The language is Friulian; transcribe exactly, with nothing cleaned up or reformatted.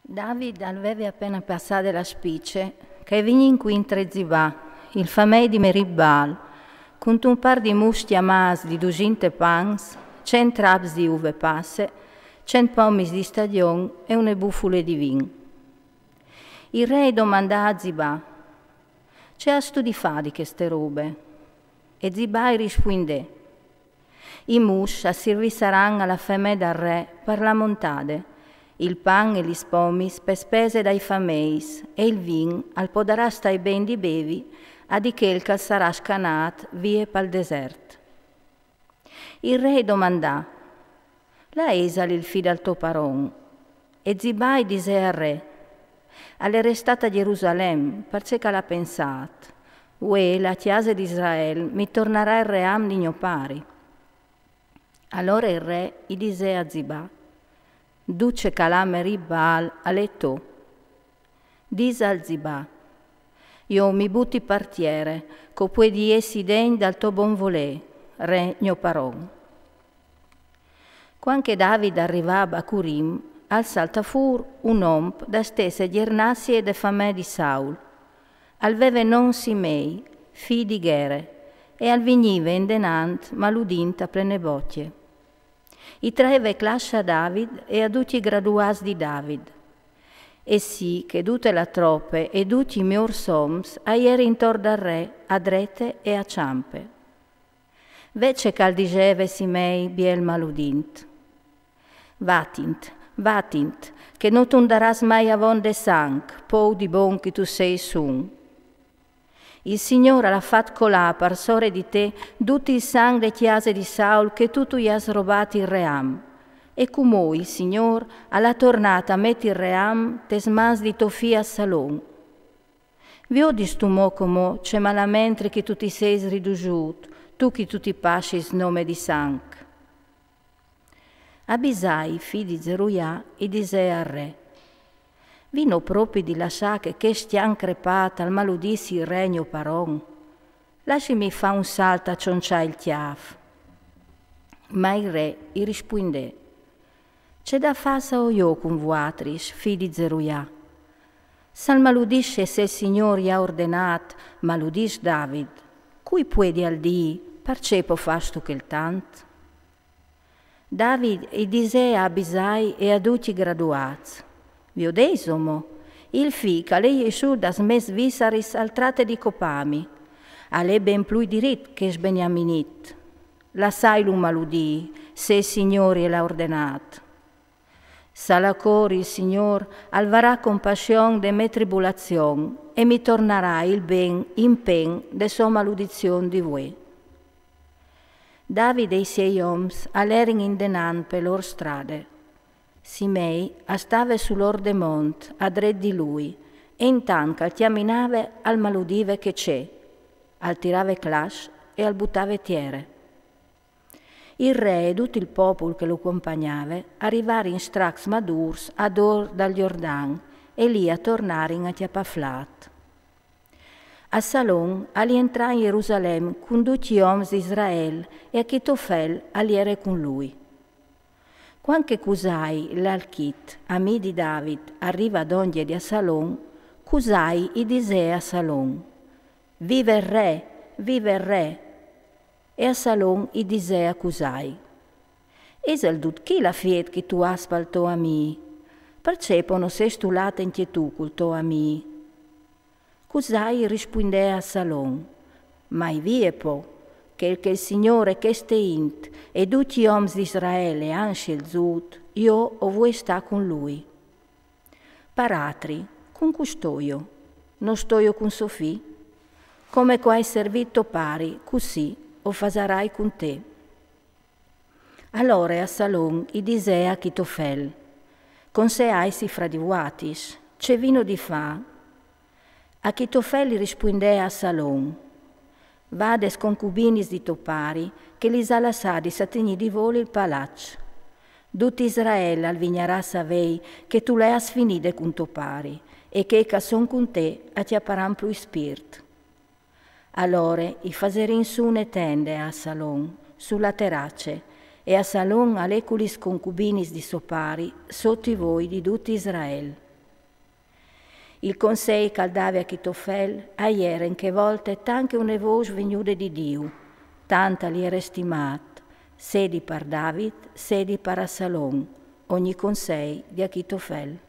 David al veve apena passade la spice, che al vignì incuintre Zibà, il famei di Merib-Baal, cuntun par di mus cjamâts di dusinte pans, cent traps di uve passe, cent pomis di stagjon e une bufule di vin. Il re i domandà a Zibà: «Ce âstu di fâ di cheste robe?» E Zibà i rispuindè: «I mus a sirvissaran a la feme dal re par la montade, il pan e lis pomis pe spese dai fameis, e il vin al podarà stâi ben di bevi a di chel che al sarà scanât vie pal desert.» Il re i domandà: «Là isal il fi dal to paron?» E Zibà i disè al re: «Al è restât a Gjerusalem, parcè che al à pensât: Vuê la cjase di Israel mi tornarà il ream di gno pari.» Alore il re i disè a Zibà: «Dut ce che al à Merib-Baal al è to.» Disal Zibà: «Jo mi buti par tiere, che o puedi jessi degn dal to bon volê, re gno paron.» Cuant che David al rivà a Bacurim, al saltà fûr un om da stesse gjernazie de fame di Saul. Al veve non Simei, fi di Gere, e al vignive indenant maludint a plene bocje. I traeve clasce a David e a ducj i graduâts di David. E sì che dute la trope e ducj i miôrs oms a jerin intor dal re, a drete e a çampe. Ve ce che al diseve Simei, biel maludint: «Vatint, vatint, che no tu 'ndarâs mai avonde sanc, pou di bon che tu seis un. Il Signôr al à fat colâ par sore di te dut il sanc de cjase di Saul, che tu tu i âs robât il ream. E cumò il Signôr al à tornât a meti il ream tes mans di to fi Assalon. Viodistu mo cumò ce malamentri che tu ti seis ridusût, tu che tu ti passis nome di sanc.» Abisai, fi di Zeruià, i disè al re: «Vino propit di lassâ che chest cjan crepât al maludissi il re gno paron? Lassimi fâ un salt a cionçâ il cjâf.» Ma il re i rispuindè: «Ce dafârs aio jo cun vuatris, fi di Zeruià? S'al maludìs ce che il Signôr i à ordenât, maludìs David, cui puedial dî: parcè po fâstu chel tant?» David i disè a Abisai e a ducj i graduâts: «Viodeis mo, il fi che al è jessût das mês vissaris al trate di copâmi. Al è ben plui dirit che chest beniaminit. Lassailu maludî, se il Signôr i lu à ordenât. Salacor il Signôr al varà compassion de mê tribulazion e mi tornarà il ben in plen de sô maludizion di vuê.» David e i siei oms a lerin indenant pe lôr strade. Simei a stave sul ôr de mont, a dret di lui, e intant che al cjaminave al maludive chê ce, al tirave clasce e al butave tiere. Il re e dut il popul che lu compagnave a rivarin stracs madûrs a dôr dal Jordan e li a tornarin a cjapâ flât. Assalon al jentrà in Jerusalem cun ducj i oms di Israel e Achitofel al jere cun lui. Cuant che Cusai l'archit, amì di David, al rive dongje di Assalon, Cusai i disè a Assalon: «Vive il re, vive il re!» E Assalon i disè a Cusai: «Isal dut chi l'afiet che tu âs pal to amì? Parcè po no sêstu lât ancje tu cul to amì?» Cusai i rispuindè a Assalon: «Mai vie po, chel che il Signôr e cheste int e ducj i oms di Israel a àn sielzût, jo o vuei stâ cun lui. Par altri, cun cu stoio? No stoio cun so fi? Come che o ai servit to pari, cussì o fasarai cun te.» Alore Assalon i disè a Achitofel: «Conseaitsi fra di vuatis, ce vino di fâ?» Achitofel i rispuindè a Assalon: «Va des concubinis di to pari, che lis à lassadis a tignî di voli il palaç. Dut Israel al vignarà a savei che tu le âs finide cun to pari, e chei che a son cun te a cjaparan plui spirt.» Alore i faserin sù une tende a Assalon, su la terace, e Assalon al è cu lis concubinis di so pari, sot i voi di dut Israel. Il consei ch'al dave a Achitofel a jere in che volte tanche une vôs vignude di Diu, tant al jere stimât, sedi par David, sedi par Assalon, ogni consei di Achitofel.